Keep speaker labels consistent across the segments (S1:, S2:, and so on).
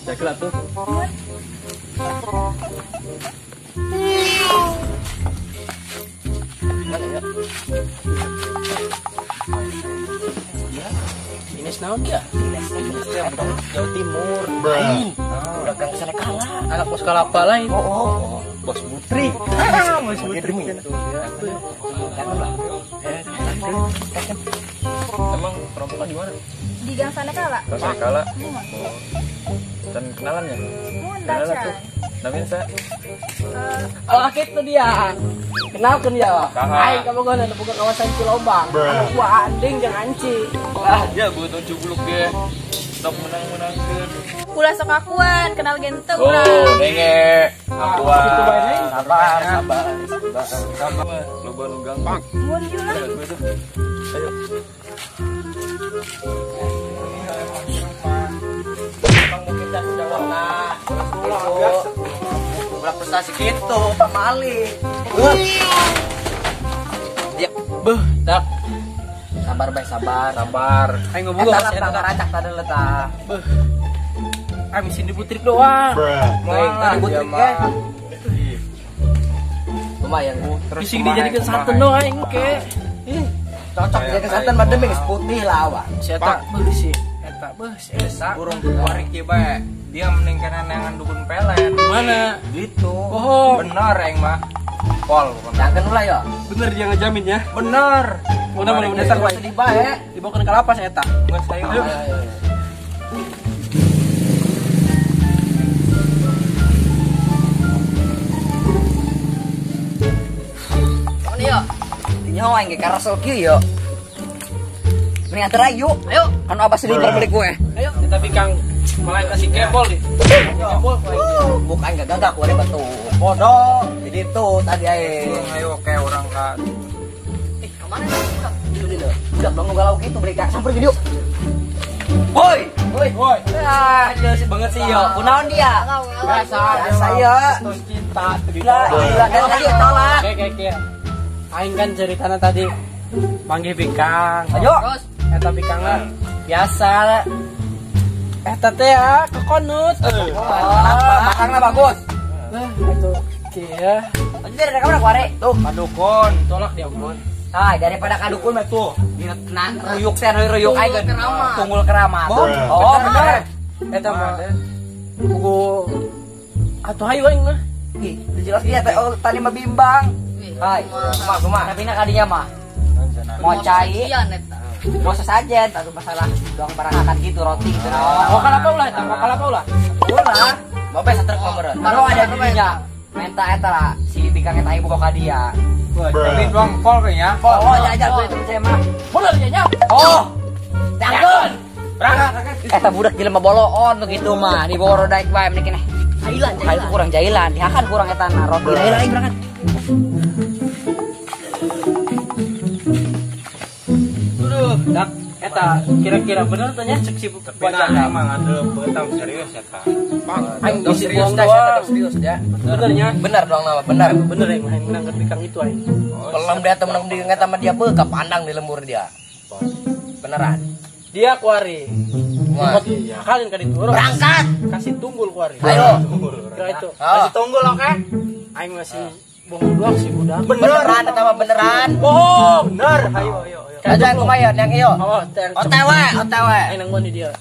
S1: Jaga tuh. Ini naon ya? Jawa Timur. Lain. Udah gang kesana kalah. Anak bos kalapa lain. Oh. Bos Putri. Bos Putri. Emang perempuan di mana?
S2: Di gang sana kalah.
S1: Gang sana kalah. Dan kenalan ya? Kenalan tuh. Namanya saya.
S3: Oh, itu dia. Kenalkan ya. Aing kamu gua buka kawasan Cilobang. Anak gua anding jangan anci.
S1: Ah, ya gua tujuh buluk ge. Sok menang-menangkeun.
S2: Ulah sok akuan, kenal gente urang.
S1: Oh, denge. Akuan. Sabar, sabar. Sabar. Loba nu ganggu.
S2: Mun lah.
S1: Ayo.
S3: Ulah prestasi gitu, pamali. Ya, beuh, dak. Sabar bae, sabar.
S1: Sabar.
S3: Aing ngobrol eta lah racak tadi letah.
S4: Beuh. Ah, misi diputrik doang.
S3: Moal tadi putrik ge. Lumayan.
S4: Terus dijadikan santen doang aing ke.
S3: Ih, cocok dijadikan santen mah demi geus putih lah awak.
S4: Si eta beuh si eta beuh si eta.
S5: Burung warik ieu bae. Dia mending kana neangan dukun pelet.
S4: Mana?
S5: Gitu.
S4: Bohong.
S5: Bener aing mah. Pol pokoknya.
S3: Jangan ulah ya.
S4: Bener dia ngejamin ya?
S5: Bener.
S4: Udah mulai mendesak wae.
S3: Sedih bae.
S4: Dibawa ke lapas eta.
S5: Geus ayo.
S3: Oh yo. Nyawa aing ge karasel kieu yo. Mending anter ayo. Ayo, kan abah sedih beli kue.
S4: Ayo, kita bikang malah kasih kebol nih. Kebol
S3: bukan gak gagak kuare batu. Bodoh. Jadi itu tadi aing.
S5: Ayo kayak orang ka.
S3: Eh, kemana sih budak? Itu dia. Budak dong galau gitu beli kak samper video. Woi, woi, woi. Ah, jelas banget sih yo. Kunaon dia?
S4: Biasa,
S3: biasa ya.
S4: Terus cinta.
S3: Gila, gila kan tadi tolak.
S4: Oke, oke. Aing kan ceritana tadi manggih bikang.
S3: Ayo.
S4: Terus eta bikangna biasa. Eta teh ya kekonut.
S3: Kenapa? Makangna bagus.
S4: Nah, itu kieu.
S3: Lanjut dari kamar kuare.
S5: Tuh, kadukun,
S4: tolak dia dukun.
S3: Ah, daripada kadukun mah tuh. Dina ruyuk teh ruyuk aing tunggul keramat. Oh, bener.
S4: Eta mah tunggu atuh hayu aing mah.
S3: Ih, jelas dia teh tadi mah bimbang. Hai, kumaha kumaha. Tapi na kadinya mah. Mau cai. Mau sesajen, atau masalah doang barang gitu roti gitu.
S4: Mau kalapa ulah eta, mau kalapa ulah.
S3: Ulah. Mau bae satrek mah meureun. Kalau ada dirinya minta eta lah si bikang eta ibu ka dia.
S5: Tapi doang pol kayaknya.
S3: Pol. Oh, jajan gue itu percaya mah.
S4: Bener ya nya.
S3: Oh. Jangan. Berangkat. Eta budak jelema boloon begitu mah di boro daek bae mending keneh.
S2: Jailan,
S3: jailan. Kurang jailan, dihakan kurang eta na roti. Ayo ayo berangkat.
S4: Aduh, dak eta kira-kira bener tanya cek si
S5: bajak emang ada betam serius ya kak.
S4: Aing
S3: serius dah, saya serius ya.
S4: Benernya?
S3: Bener dong nama, bener.
S4: Bener yang aing menang bikang itu aing.
S3: Belum dia temen dia sama dia beuh pandang di lembur dia. Beneran.
S4: Dia kuari. Kalian kan itu.
S3: Berangkat.
S4: Kasih tunggul kuari.
S3: Ayo.
S4: Kira itu. Kasih tunggul oke? Aing masih bohong doang sih budak.
S3: Beneran atau beneran?
S4: Bohong. Bener. Ayo ayo ayo.
S3: Aja lumayan yang iyo. OTW, OTW.
S4: Aing nanggon di dia.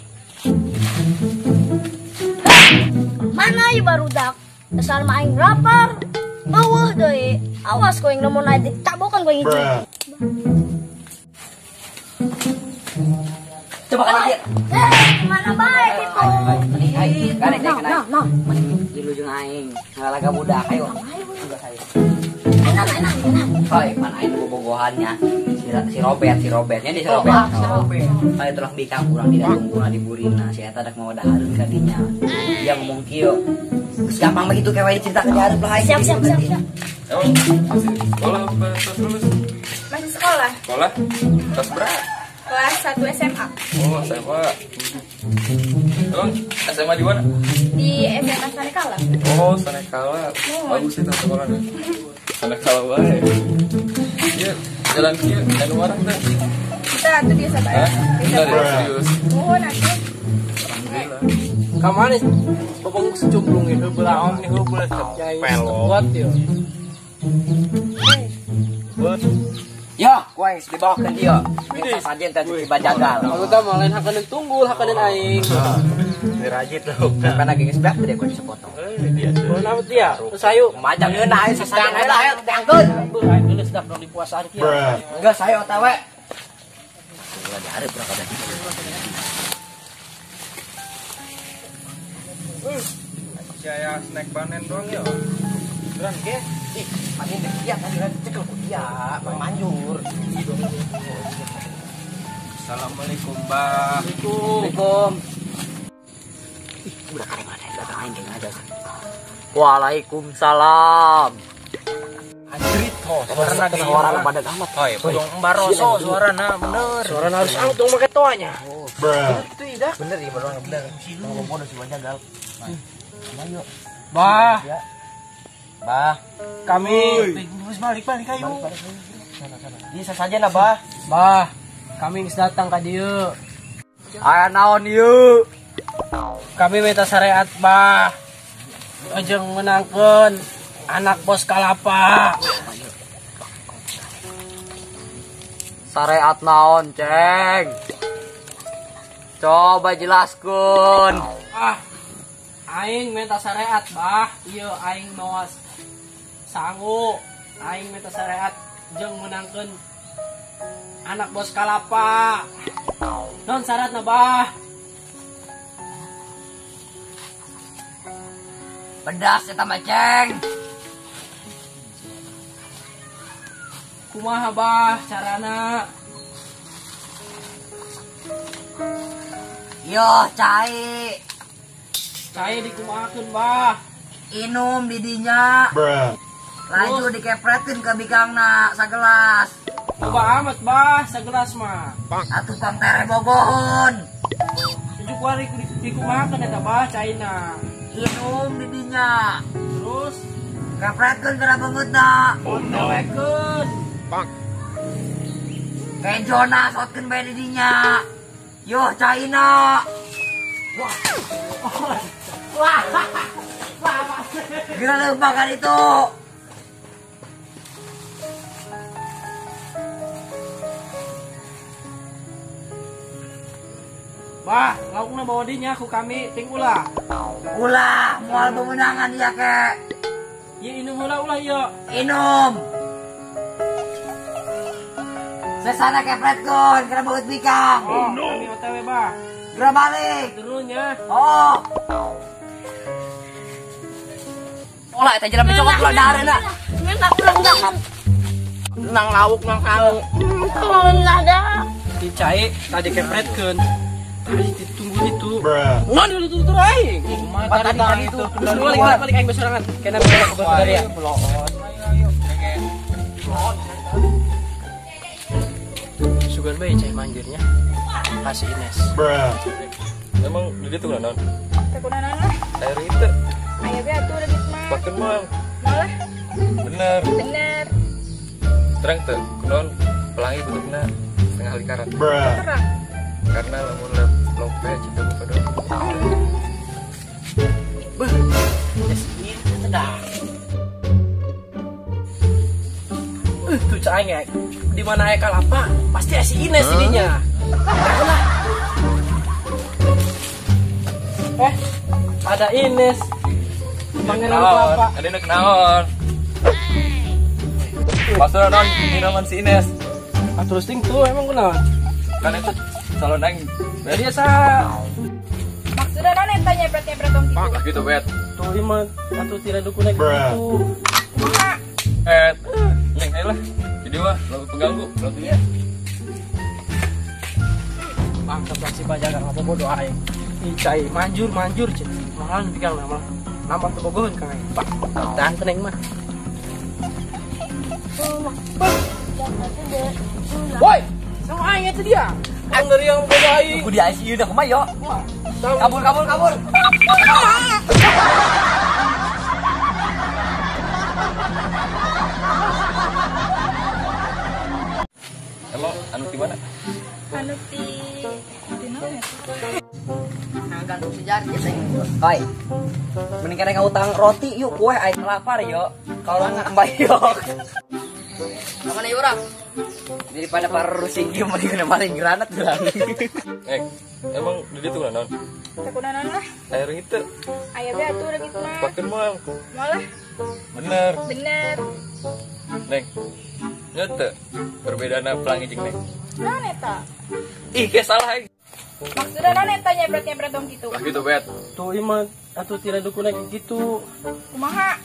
S2: Mana ieu barudak?
S6: Dasar mah aing lapar. Eueuh deui. Awas ku aing lamun aing ditabokan ku aing hiji.
S3: Coba kan dia.
S6: Mana bae kitu.
S3: Nah. Mending di ujung aing. Ngalaga budak ayo.
S6: Enak.
S3: Hoi, pan aing bobogohannya. Si Robert nya di si Robert. Ayo tolong bikang kurang tidak tungguna di burina. Si eta dak mau dahareun ka dinya. Dia ngomong kieu. Geus gampang begitu kewe cerita ke dihareup lah aing.
S6: Siap.
S5: Emang masih sekolah apa tos lulus?
S2: Masih sekolah.
S5: Sekolah? Kelas berapa?
S2: Kelas 1 SMA.
S5: Oh, SMA. Emang SMA di mana?
S2: Di SMA Sanekala.
S5: Oh, Sanekala. Bagus itu sekolahnya. Sanekala bae. Iya, jalan kieu anu warang teh.
S2: Kita atuh biasa bae.
S5: Bener ya, serius.
S2: Nuhun atuh.
S5: Alhamdulillah.
S4: Kamane bobong secumplung itu belaon nih heubeul kuat yo.
S3: Ya, ku aing dibawakeun dieu. Sasajen teh tiba jagal.
S4: Aku teh mah lain hakaneun tunggul, hakaneun aing.
S1: Dirajit loh.
S3: Karena geng sebelah teh ku sepotong.
S4: Boleh amat dia. Terus ayo
S3: macam ngeunah aing sasajen ayo lah ayo teangkeun.
S4: Aing geus dah dong di puasaan kieu.
S3: Geus ayo OTW. Ulah dihareup urang kabeh.
S5: Jaya snack panen doang ya.
S1: Beneran ge? Ih, panen deh dia tadi kan cekel ku dia, Bang Manjur.
S5: Assalamualaikum, Bang.
S4: Waalaikumsalam.
S3: Ih, udah kareng ada datang aing geng aja. Waalaikumsalam.
S5: Anjrit toh,
S1: suarana ge orang pada amat.
S5: Oi, dong baroso suarana bener.
S4: Suarana harus angtung make toanya.
S1: Bener
S4: itu tidak.
S1: Bener ya, bener. Ngomong bodoh si jagal. Ayo.
S4: Bah.
S1: Bah,
S4: kami terus balik ayo.
S1: Sana. Bisa saja lah, Bah.
S4: Bah, kami geus datang ka dieu.
S3: Aya naon ieu?
S4: Kami minta syariat, Bah. Ojeng menangkeun anak bos kalapa.
S3: Syariat naon, Ceng? Coba jelaskeun.
S4: Ah. Aing minta syariat, Bah. Ieu aing mawa sangu. Aing minta syariat jeung menangkeun anak bos kalapa. Non syaratna, Bah?
S3: Pedas eta mah, Ceng.
S4: Kumaha, Bah, carana?
S3: Yo, cai.
S4: Cai dikumahakeun, Bah.
S3: Inum didinya. Laju dikepretin ke bikangna sagelas.
S4: Loba amat, Bah, sagelas mah.
S3: Atuh pang tere bogohon.
S4: Tujuh kuari dikumahakeun eta, Bah, caina.
S3: Inum didinya.
S4: Terus
S3: kepretkeun kana beungeutna.
S4: Ontewekeun.
S3: Kejona sotkeun bae didinya. Yo caina. Wah. Wah. Gila leumpang kan itu.
S4: Bah, laukna bawa dinya ku kami ting ulah.
S3: Ulah, moal bemenangan ya kek.
S4: Ye inum heula ulah ye.
S3: Inum. Sesana kepretkeun kana beungeut bikang.
S4: Oh, no. Kami OTW, Bah.
S3: Geura balik.
S4: Turunnya.
S3: Oh. Olah eta jelema cokot ulah dahareuna.
S6: Ngeunah urang dahar.
S4: Nang lauk nang sangu.
S6: Ngeunah dah.
S4: Di cai tadi kepretkeun. Tadi ditunggu itu. Non dulu aing. Tadi itu. Terus balik aing besorangan. Kena belok ke dari ya. Sugan bae cai manjirnya. Kasih Ines.
S5: Emang di ditu naon?
S2: Teu kunaon lah.
S5: Air itu.
S2: Aya ge atuh udah gitu mah.
S5: Pakeun mah.
S2: Moal lah.
S5: Bener.
S2: Bener.
S5: Terang teu, kunaon pelangi bentukna setengah lingkaran.
S2: Terang.
S5: Karena lamun lope cinta buka doang.
S4: Beuh, es ieu dah. Tuh cai aing ya. Di mana aya kalapa pasti si Ines ininya. Lah. Ada Ines. Pangeran Kelapa.
S5: Ada nak naon. Maksudna naon niraman si Ines?
S4: Atuh ting tuh emang kunaon?
S5: Kan eta calon aing.
S4: Dia sa.
S2: Maksudna naon eta nyepret-nyepret tong kitu?
S5: Lah gitu bet.
S4: Tuh ieu mah atuh tidak dukun gitu.
S2: Kumaha?
S5: Neng ayo lah. Jadi mah lalu pengganggu, lalu dia.
S4: Bangsa si bajaga apa bodoh aing. Ih cai manjur manjur cen. Mahal pikir nama. Nama teu bogoheun kang aing. Pak, tahan teneng mah. Woi, sama aing itu dia. Ang dari yang bodoh aing.
S3: Aku di ICU udah kumaha yo. Kabur kabur kabur.
S5: Emang anu di mana?
S2: Anu ti naon ya?
S3: Nah, gantung sejarah ya teh. Oi. Mending kena utang roti yuk kue aing lapar yo. Kalau nggak bayok. Mana yuk urang? Daripada parusing ieu mending kena maling granat gelang.
S5: Emang di ditu naon?
S2: Teu kunaon lah.
S5: Air itu.
S2: Aya we atuh leungit mah.
S5: Pakeun moal.
S2: Moal lah.
S5: Bener.
S2: Bener.
S5: Neng. Nya teu perbedaan pelangi jeung neng.
S2: Naon eta?
S5: Ih, kayak salah aing.
S2: Maksudna naon eta nyepret-nyepret tong kitu?
S5: Lah gitu bet.
S4: Tuh ieu mah atuh tidak dukun gitu.
S2: Kumaha?